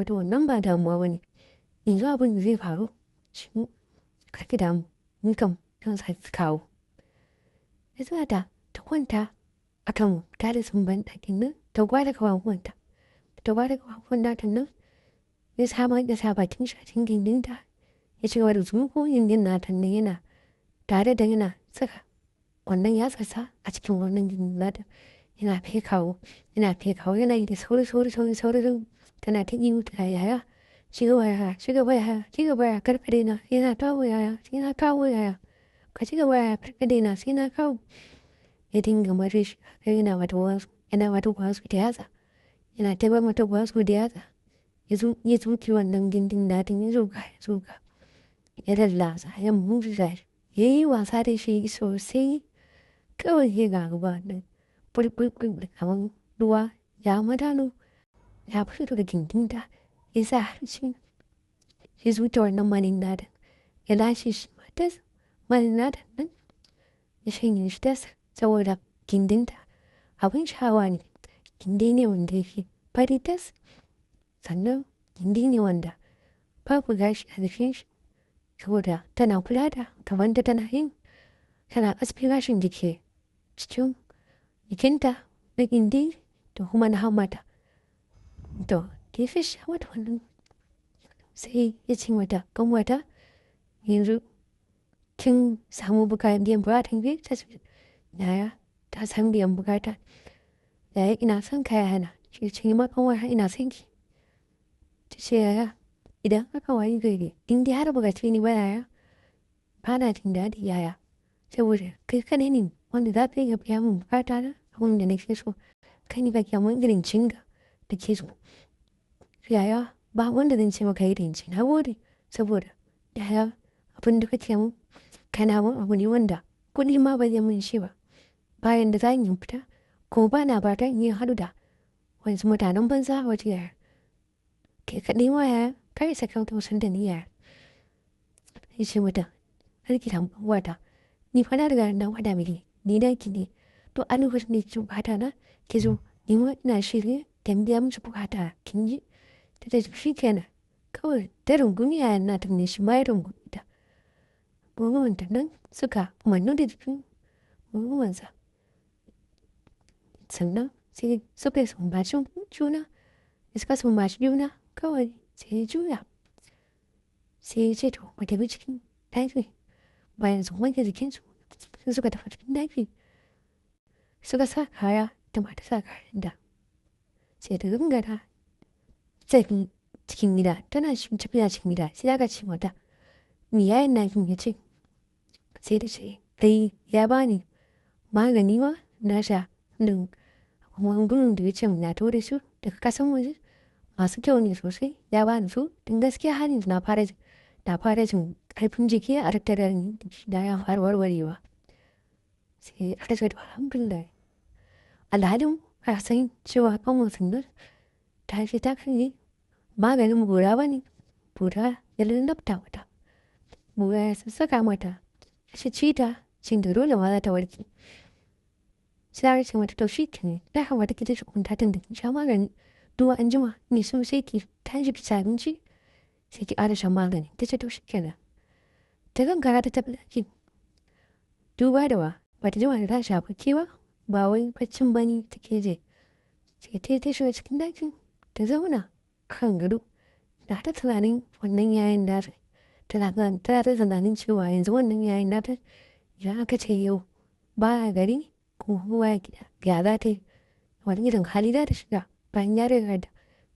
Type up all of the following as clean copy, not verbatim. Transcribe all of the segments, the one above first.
mata wannan ba damuwa ba ne. Yanzu abin da zai faru shi kar ki damu, ni kam zan sa su kawo. Ya sa ta ta kwanta a kan tiles ɗin banɗakin nan ta gwara ƙafafuwanta. Ta gwara ƙafafuwan nata nan ya sa bakin shi a cikin gindinta ya ci gaba da zuƙo gindin nata nan yana tare da yana saka wannan yatsarsa a cikin wannan gindin nata yana kai kawo yana kai kawo yana yi da sauri sauri sauri sauri tana ta ihu tana yaya ci gaba yaya ci gaba yaya ci gaba yaya kar ka daina sai na kawo yaya sai na kawo yaya ka ci gaba yaya kar ka daina sai na kawo. Ya dinga mata shi yana mata wasu yana mata wasu da yatsa yana ta mata wasu da yatsa ya zuƙe wannan gindin nata ya zuƙa ya zuƙa ya lallasa ya murza shi ya yi wasa da shi sosai kawai sai ga ruwa nan bulbul kamar ruwa ya malalo ya fito daga gindinta ya sa harshe ya zuƙe wannan manin nata ya lashe shi ma tas manin nata nan ya shanye shi tas saboda gindinta abin sha'awa ne gindi ne wanda yake fari tas sannan gindi ne wanda babu gashi a jikin shi saboda tana kula da gabanta tana yin tana aske gashin da ke cikin jikinta na gindi da kuma na hammata. To da ya shashsha mata wannan sai ya ce mata ƙanwata yanzu kin samu biyan buƙatan ki? Ta ce yaya ta samu biyan buƙata. Yaya ina son ka yayana. Ya ce nima ƙanwata ina son ki. Ta ce yaya idan aka wayi gari in dai har baka ce ni ba yaya bana jin daɗi yaya saboda kai kaɗai ne wanda za ka iya biya min buƙata na abin da nake so. Kai ne kake mun irin cin da nake so. Yaya ba wanda zan ce maka irin ci na gode saboda yaya abin da kake mun kana mun abu ne wanda kuɗi ma ba zai mun shi ba. Bayan da zan yi fita ko bana fatan in yi haɗu da wasu mutanen banza a waje yaya. Kai kaɗai ma yaya ka isa ka gamsar da ni yaya. Ya ce mata kar ki damu ƙanwata ni fa na riga na faɗa miki ni naki ne. To a lokacin da kike buƙata na ki zo ni ma ina shirye da in biya miki buƙata kin ji. Ta ce shi kenan kawai ta rungumi yayan nata ne shi ma ya rungume ta. Rungumarta nan suka mannu da jikin rungumarsa. Sannan sai suka sumbaci juna suka sumbaci juna kawai sai ya juya. Sai ya ce to mu tafi cikin ɗaki. Bayan sun wanke jikinsu sai suka tafi cikin ɗaki. Suka sa kaya ita ma ta sa kayanta. Sai ta gangara tafi cikin gida tana tafiya cikin gida sai aka ce mata me yayan naki ya ce? Sai ta ce ai ya bani magani ma na sha ɗin magungunan da ya ce na taho da su daga ƙasan waje masu kyau ne sosai ya bani su don gaskiya har yanzu na fara jin ƙarfin jiki a tattare da ni jikina ya fara warwarewa. Sai aka ce to alhamdulillah. Alhalin ba san cewa ƙanwarsu nan ta je ta karɓi maganin bura ba ne, bura ya lafta mata. Bura ya sassaka mata ta ci ta cin da dole ma za ta warke. Sai aka ce mata to shi kenan ya kamata ki je ki kwanta tunda kin sha magani zuwa anjima in so sai ki tashi ki ci abinci sai ki ƙara shan magani. Ta ce to shi kenan. Ta gangara ta tafi ɗaki. Duba da ba ta jima da tashi a bacci ba, ba wai baccin ba ne take ji. Sai ta ta shiga cikin ɗakin ta zauna kan gado. Na ta tunanin wannan yayan nata. Tana ta tunanin cewa yanzu wannan yayan nata idan aka ce yau baya gari ko baya gida ya za ta yi? Wani irin hali za ta shiga bayan ya riga da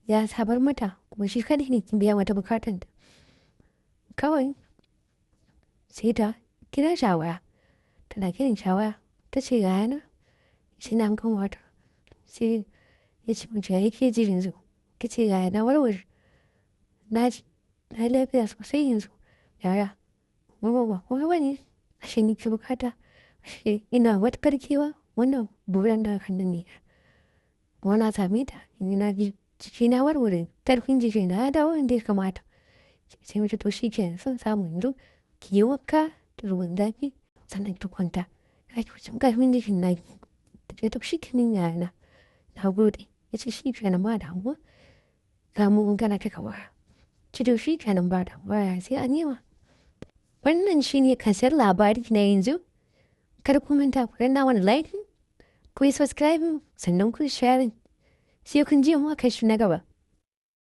ya sabar mata kuma shi kaɗai ne ke biya mata buƙatanta. Kawai sai ta kira shi a waya. Tana kiran shi a waya ta ce yayana sai na ƙanwata. Sai ya ce mata ya kike ji yanzu? Ta ce yaya na warware. Na ji na yi lafiya sosai yanzu yaya. Kuma ba komai ba ne ashe ni ke buƙata. Ashe ina matuƙar kewa wannan buran da aka nune. Kuma na same ta na ji jikina warware ƙarfin jikina ya dawo inda ya kamata. Sai mace to shi kenan son samu yanzu ki yi wanka da ruwan zafi sannan ki kwanta. Zaki fi jin ƙarfin jikin naki. Ta ce to shi kenan yayana. Na gode. Ya ce shi kenan ba damuwa. Ga mu gana ta kawa. Ci to shi kenan ba damuwa, sai an jima. Wannan shine ƙarshen labari na yanzu. Kada ku manta ku danna mana like, ku yi subscribe, sannan ku yi sharing. Sai kun ji mu a kashi na gaba.